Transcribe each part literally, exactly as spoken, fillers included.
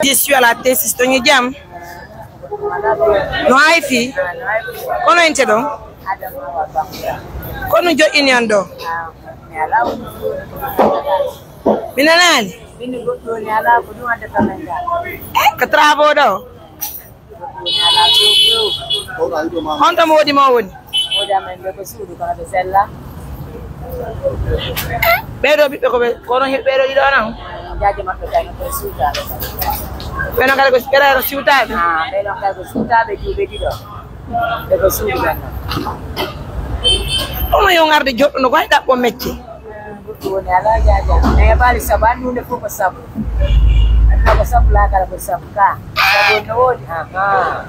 Je suis à la T six, to ngi jam. No hay fii? Kono inte ɗon? Kono joɗɗini on ɗo? Mi nanaali. Eh, ko travaux ɗo? Honto mo woodi mo woni? Woodi amen ɓe ko suudu kono ɓe sella. Ɓeeɗo ɓiɓɓe ko ɓe, kono ɓeeɗo ɗiɗo nan? Jaaje maɓɓe kay no koye suutaaɓe. Ɓe non kadi ko, ɓeeɗo ko siwtaaɓe? Ah, ɓe non kadi ko suutaaɓe juuɓe ɗiɗo. Ɓe ko suudu ɓen non. Ɗum yo arde joɗɗo no ko hay ɗaɓɓo mecce. Ɗum woni alaa jaaja. Mi heɓaali sabu, anndude fof ko sabu. Anndude ko sabu, laakara ko sabu ka. Sabu no woodi, ahaa.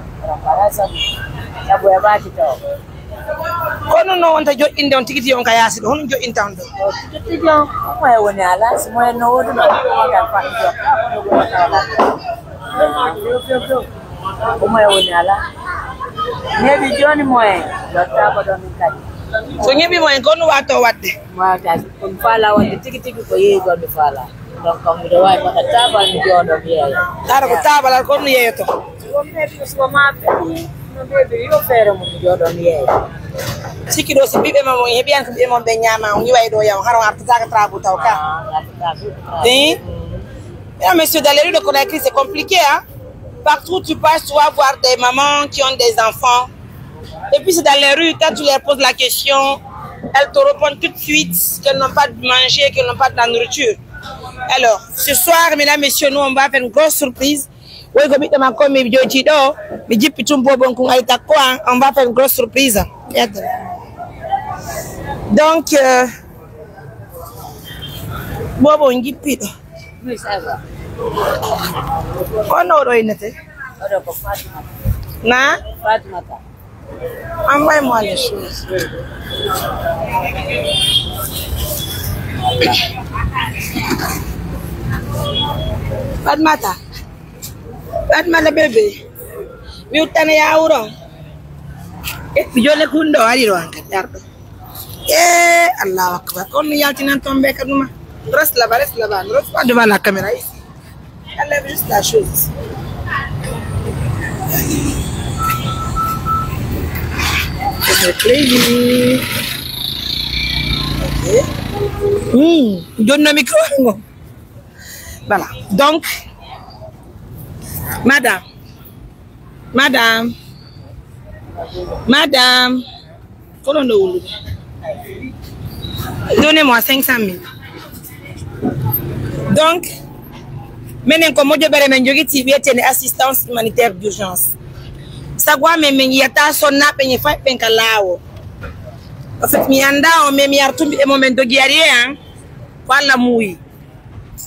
Wala sabu. Sabu heɓaaki taw. Kono no wonta joɗɗinde on tigi tigi on ka yaasi ɗo, honno joɗɗinta on ɗo? O tigi tigi on, ko moyen woni alaa, si moyen no woodi, no woodi, ko moyen kan faɗɗi ɗo. Ko no woodi alaa. Few, few, few. Ko moyen woni alaa. Neeɓi jooni moyen, yottaako ɗo min kadi. So neeɓi moyen, ko honno waawata waɗde? Waawata, ko mi faalaa waɗde tigi tigi ko yeeyugol mi faalaa. Donc, miɗo waawi waɗa taabal mi jooɗoo mi yeeya. Taara ko taabal, ko honno yeeyotoo? Won ɓe ɓe suwa maa ɓe, no ɓe ɓe yo feere mum mi jooɗoo mi yeeya. Sikki ɗo si ɓiɓɓe mon, on heɓi an ko ɓiɓɓe mon ɓe ñaama, on iway ɗo yaw, hara on artataako traabu taw ka. Ah, artataako traabu. Eh? Mesdames, messieurs, dans les rues de Conakry, c'est compliqué, hein? Partout où tu passes, tu vas voir des mamans qui ont des enfants. Et puis, c'est dans les rues, quand tu leur poses la question, elles te répondent tout de suite qu'elles n'ont pas de manger, qu'elles n'ont pas de la nourriture. Alors, ce soir, mesdames, messieurs, nous, on va faire une grosse surprise. Oui, comme il m'a commis, je dis, oh, mais j'ai plus de bon, qu'on aille à quoi, on va faire une grosse surprise. Donc, euh, Bobo, on dit plus. Oui, ça va. Kono oɗo innete? Oɗo ko Fatimata. Na? Fatimata. Envoie-moi les choses. Fatimata. Fatimata bébé. Mi uttane yawuron. E, mi jole kundo ari ro anka dardo. Eh, Allahu Akbar. Kon mi yaltinan ton be kaduma. Reste là-bas, reste là-bas. Ne reste pas devant la caméra ici. Enlève juste la chose ici. C'est crazy. Ok. Hmm. Jonna micro ngo. Voilà. Donc, madame, madame, madame, ko ɗon ɗo wulude? Donnez-moi cinq cent mille. Donc, menen ko moƴƴere men jogiti wiyeteende assistance humanitaire d'urgence. Sago amen men yiyata sonnaaɓe ñe fay ɓen ka laawo. En fait, mi anndaa on, mais mi artumbi e mo men dogi ari e an, ko Alla muuyi.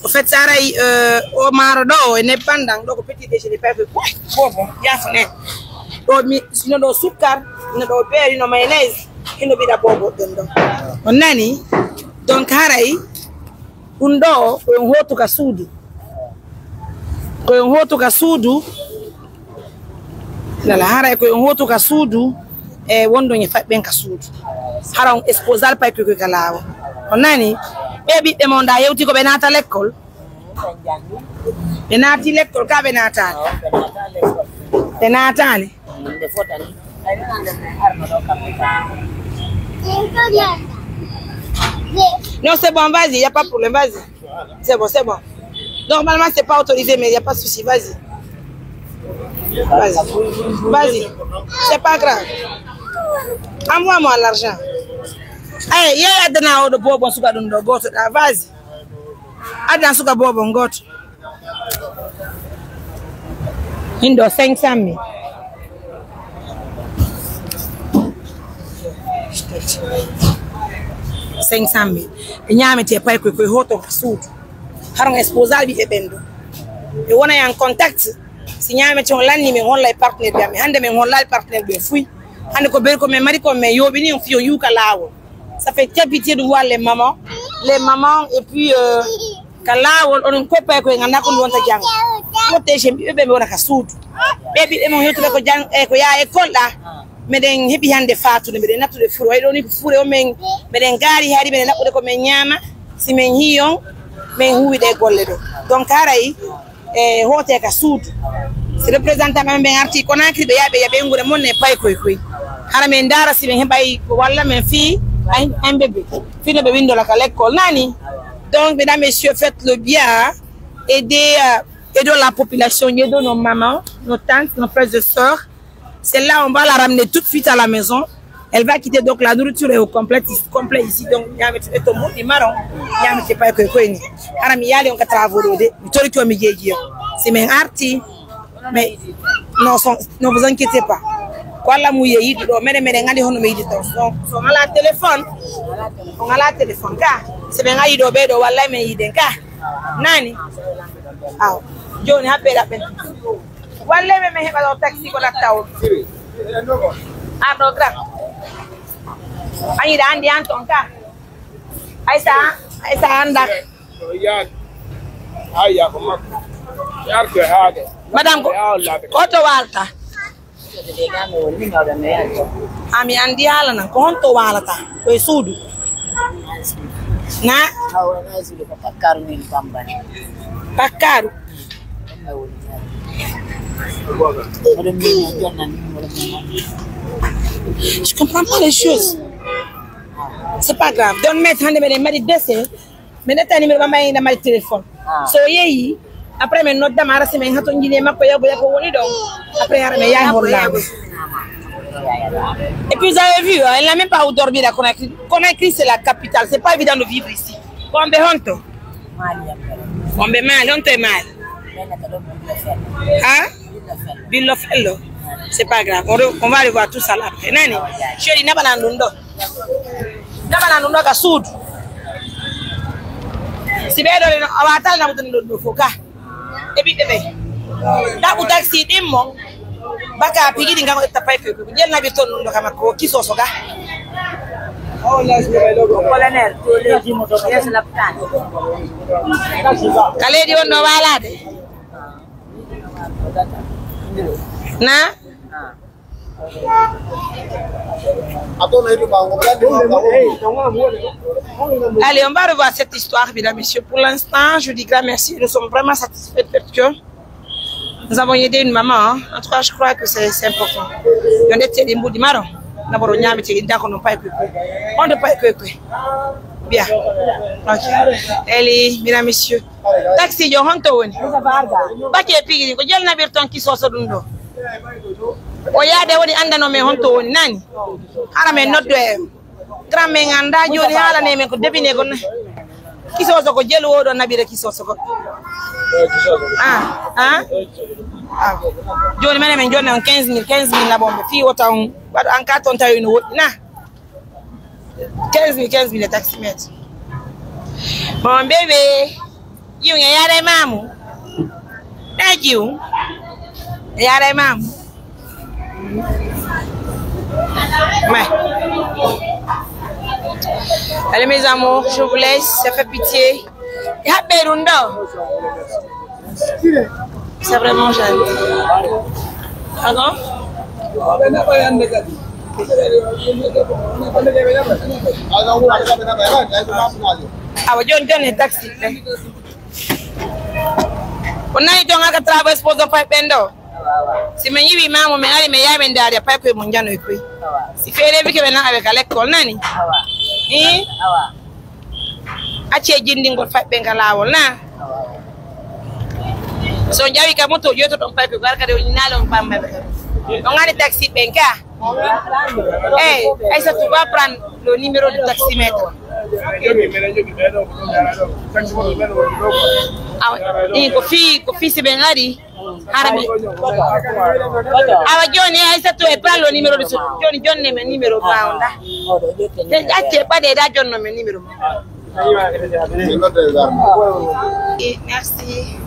Au fait, sa aray, euh, o maaro ɗo, o e nebban ɗan, ɗo ko petit déjeuner, pare ko, bobo, yaafo ne. Ɗo mi, sino ɗo sukkar, hino ɗo beurre, hino mayonnaise, hino ɓiɗa bobo ɗon ɗon. On nani? Donc, haray, ɗum ɗo, ko en hootu ka suudu. Ko en hootu ka suudu, Lala, haray ko en hootu ka suudu, e wondu e faɓɓen ka suudu. Hara on exposal pay koy koy ka laawo. On nani? Ɓe ɓiɓɓe mon da hewti ko ɓe naata lekkol? Ɓe naati lekkol ka ɓe naataali? Ɓe naataali. Non, c'est bon, vas-y, y a pas de problème, vas-y. C'est bon, c'est bon. Normalement, c'est pas autorisé, mais il n'y a pas de souci. Vas-y. Vas-y. Vas-y. C'est pas grave. Envoie-moi l'argent. Hey, ye adana oɗo bobo suka ɗum ɗo goto ɗa. Vas-y. Adana suka bobo goto. Indo cinq cent mille. Cinq cent mille. E ñaamete pay koy koy hoto suudu. Haron exposal ɓiɓɓe ɓen ɗo. E wona en contact. Si ñaamete on lanni men holla e partenaire ɓe amen. Hannde men holla e partenaire ɓe fuy. Hannde ko beri ko men mari ko men yoɓini on fiyo yuka laawol. Ça fait très pitié de voir les mamans. Les mamans et puis, euh, ka laawol onon koppay koye nganndaa ko wonta janngo. Protéger ɓiɓɓe ɓe wona ka suudu. Ɓe ɓiɓɓe mon hewtude ko jang-, e ko yaa école ɗa. Meɗen heɓi hannde faatude, meɗen nattude fure. Way ɗo ni ko fure o men, meɗen gaari hari, meɗen naɓɓude ko men ñaama. Si men hii on, men huuwi ɗe golle ɗo. Donc haray, e hootee ka suudu. Si représentant ɓen ɓen artii Conakry, ɓe yaha ɓe yaha ɓeynguure mon e pay koy koy. Hara men ndaara si ɓen heɓay ko walla men fii, ay, ay bébé. Fii no ɓe windola ka l'école, nani? Donc, mesdames, messieurs, faites le bien, hein. Aidez, euh, aidons la population, aidons nos mamans, nos tantes, nos frères et sœurs. Celle-là, on va la ramener tout de suite à la maison. Elle va quitter donc la nourriture est au complet, complet ici. Donc, ñaamete e to mbuɗi maron, ñaamete pay koy koy ni. Hara mi yaali on ka travaux ɗo de, mi toriki on mi jeeji on. Si men arti, mais non, son- ne vous inquiétez pas. Ko Alla mu ye yiɗi ɗo, mene mene ngandi hono mi yiɗi ton. Donc, so ngala téléphone, on ngala téléphone ka. Si ɓe ngari ɗo ɓe ɗo, wallay men yiɗen ka. Nani? Aw. Joni haɓɓe ɗaɓɓen. Walle ɓe men heɓa ɗo taxi ko latta on. Arɗo grand. Añiɗa andi an ton ka. Aysa, aysa anda. Ay, yaa ko makko. Yarde haade. Madame ko, ko to walta? A mi andi haala nan, ko honto walata? Ko e suudu? Na? Hawra na suudu ko Pakkaru min Pambani. Pakkaru? Je comprends pas les choses. C'est pas grave. Don met hande meɗen mari décès. Min ƴetta numéro ɓamma ina mari téléphone. Ah. So yeeyi, après min noddama, hara si min hatonjini e makko, yago yago woni ɗon. Après hara min yahi Hollande. Et puis vous avez vu, hein, elle n'a même pas où dormir à Conakry. Conakry, c'est la capitale, c'est pas évident de vivre ici. Ko on ɓe honto? On ɓe Mali, honto e Mali? Ha? Billo fello. C'est pas grave. On, re- on va revoir tout ça là après. Nani? Chéri, naɓanan ɗum ɗo. Naɓanan ɗum ɗo ka suudu. Si ɓee ɗo reno, a waatal naɓude ɗum ɗo fof ka. E ɓiɓɓe ɓe. Ɗaɓɓu taxi ɗimmo. Baka pigi ɗi ngam ƴetta pay pay. Jel naɓirton ɗum ɗo ka makko. Kisoso ka. Colonel, to leydi. Yes, laptan. Ka leydi won ɗo waalaade. Na? Allez, on va revoir cette histoire, mesdames, messieurs. Pour l'instant, je dis grand merci. Nous sommes vraiment satisfaits de fait que nous avons aidé une maman, hein. En tout cas, je crois que c'est c'est important. Yo ndettee ɗi mbuɗi maro. D'abord, on ñaami tigi, d'accord, non, pas que. On ne pas que. Bien. Ok. Allez, mesdames, messieurs. Taxi jo honto woni? Bake pigiri ko jel naɓirton kisoso ɗum ɗo. O yaade woni andano men honto woni nani? Hara men noddo e grand men anda joni haalane men ko debine ko na- kisoso ko jel woɗo naɓire kisoso ko. Ah, ah. Ah. Joni menen men jonna on quinze mille, quinze mille naɓon ɓe fi wota on waɗo an ka ton tawi no woɗɗi na. Quinze mille, quinze mille e taximètre. Bon, bébé, jiw nga yaara e maamu. Ɗa jiw. Yaara e maamu. Mais, allez, mes amours, je vous laisse, ça fait pitié. Happy Rundo. C'est vraiment gentil. Pardon? Awa, joni, joni, e taxi. Ko nani ton haka travail sponsor fay ɓen ɗo? Si min yiwi maamu, min ari, min yaha, min ndaari, pay koye mun janoy koy. Si feere bike ɓe nan aɓe ka lekkol, nani? Ii? Acce jindingol faɓɓe ka laawol na. So jawi ka moto joto ton paype garka de woni nalo on pamba be. On ngani taxi ɓen ka. Eh, Aïssatou va prendre le numéro du taximètre. Awa, ɗin ko fi ko fi si ɓe ngari. Harami. Awa joni Aïssatou e prend le numéro de ce joni jonne men numéro ma on da. Te acce ɓaɗe da jonno men numéro ma. Eh, merci.